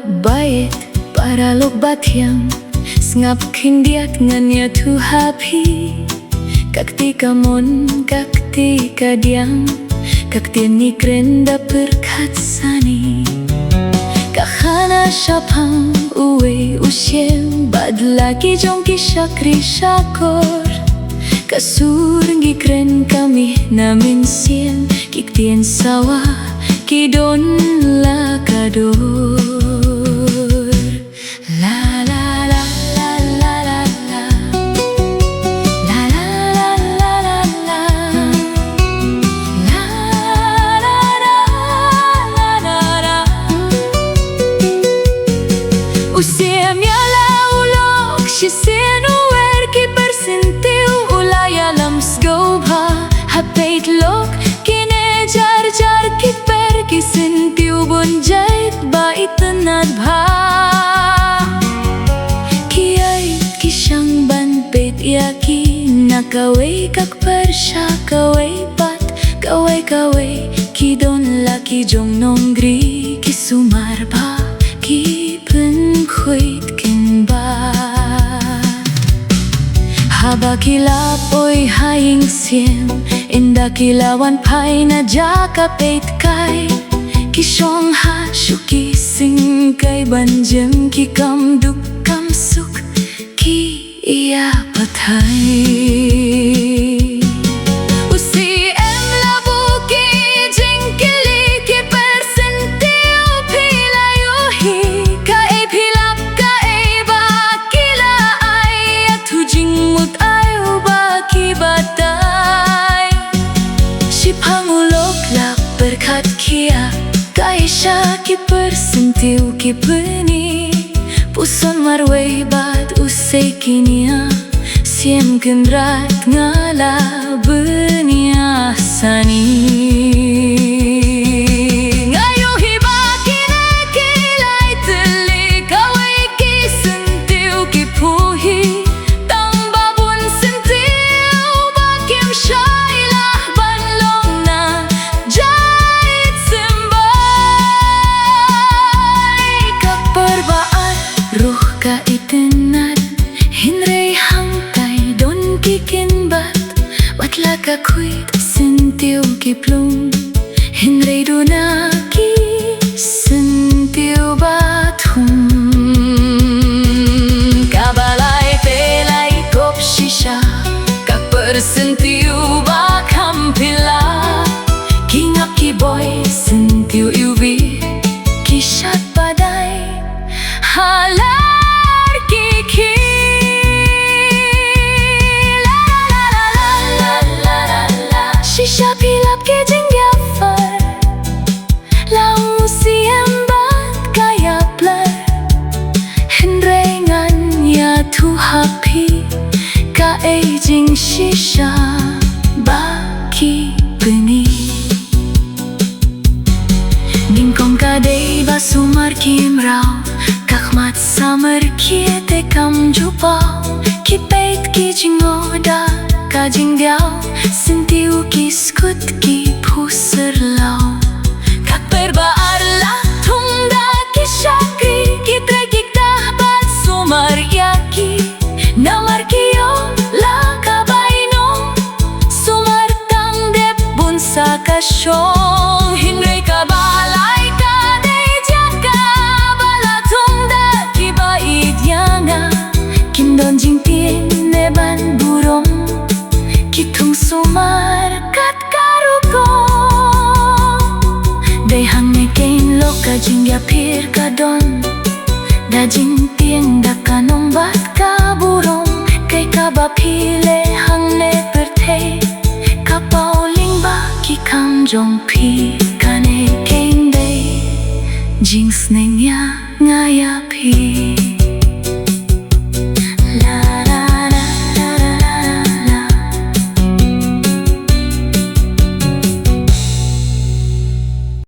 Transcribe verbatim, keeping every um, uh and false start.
Bad paralok ba thiang, sngap khyndiat ngan ïathuh ha phi. Ka kti kamon, ka kti kadiang, ka ktien ngi kren da pyrkhat sani. Ka khana shaphang uwei u siem bad la ki jong ki shakri shakor. Ka sur ngi kren ka mih na mynsiem, ki ktien sawa ki don la ka dor. La la la la la la la. La la la la la la. La la la la la la. U siem ïa la u lok shisien u wer ki pyrsyntiew u la ïalam sngewbha. Ha peit lok kine jar jar ki per ki syntiew bun jait ba itynnad bha. Ki ïeit ki shang ban peit ïa ki na kawei ka kper sha kawei pat kawei kawei. Ki don la ki jong nongri ki sumar ba ki pynkhuid kynba. Haba ki la poi ha ïing siem, ynda ki la wan phai na jaka peit kai, ki shong ha shuki sing kai ban jem ki kam duk kam suk ki ïa pathai. U siem la buh ki jingkylli ki pyrsyntiew phi la ïohi kaei phi lap kaei ba ki la ai ïathuh jingmut ai u ba ki batai. Shiphang u lok la pyrkhat khia kai sha ki pyrsyntiew ki pyni. Puson marwei bad u sei ki nia, siem kynrad nga la bun ïa sani. Nga ïohi ba kine ki lai tylli kawei ki syntiew ki phuhi. Tang ba bun syntiew ba kim shai lah ban long na jait symbai. Ka por ba ar ruh ka itynnad, hynrei hangtai don ki kynbat, wat la ka khuid syntiew ki plung. Hynrei duna ki syntiew ba thung. Kaba lai te lai kop shisha, ka pyrsyntiew ba kham pila. Ki ngap ki boi syntiew iwbih, ki shad padai. Halar ki khie. La la la la la la la la. Shisha phi lap ki jingïapher. La u siem bad ka ïapler. Hynrei ngan ïathuh ha phi kaei jingshisha ba ki pyni. Nyngkong ka dei ba sumar ki mraw, ka khmat samar ki te kam ju paw, ki peit ki jngoh da ka jingdiaw, syntiew ki skut ki phuh syrlaw. Ka kper ba ar la thung da ki shakri, ki trei ki ktah bad sumar ïa ki. Namar ki ïoh la ka bainong, sumar tang dep bun sa ka shong. Hynrei kaba lai ka dei jaka ba la thung da kiba ïeit ïa nga. Kim don jingtieng ne ban burom, ki thung sumar kat ka rukom. Dei hangne keiñ lok ka jingïapher ka don, da jingtieng da ka nong bad ka burom. Kaei kaba phi leh hangne pyrthei, ka paw lyngba ki kam jong phi. Kane keiñ dei jingsneng ïa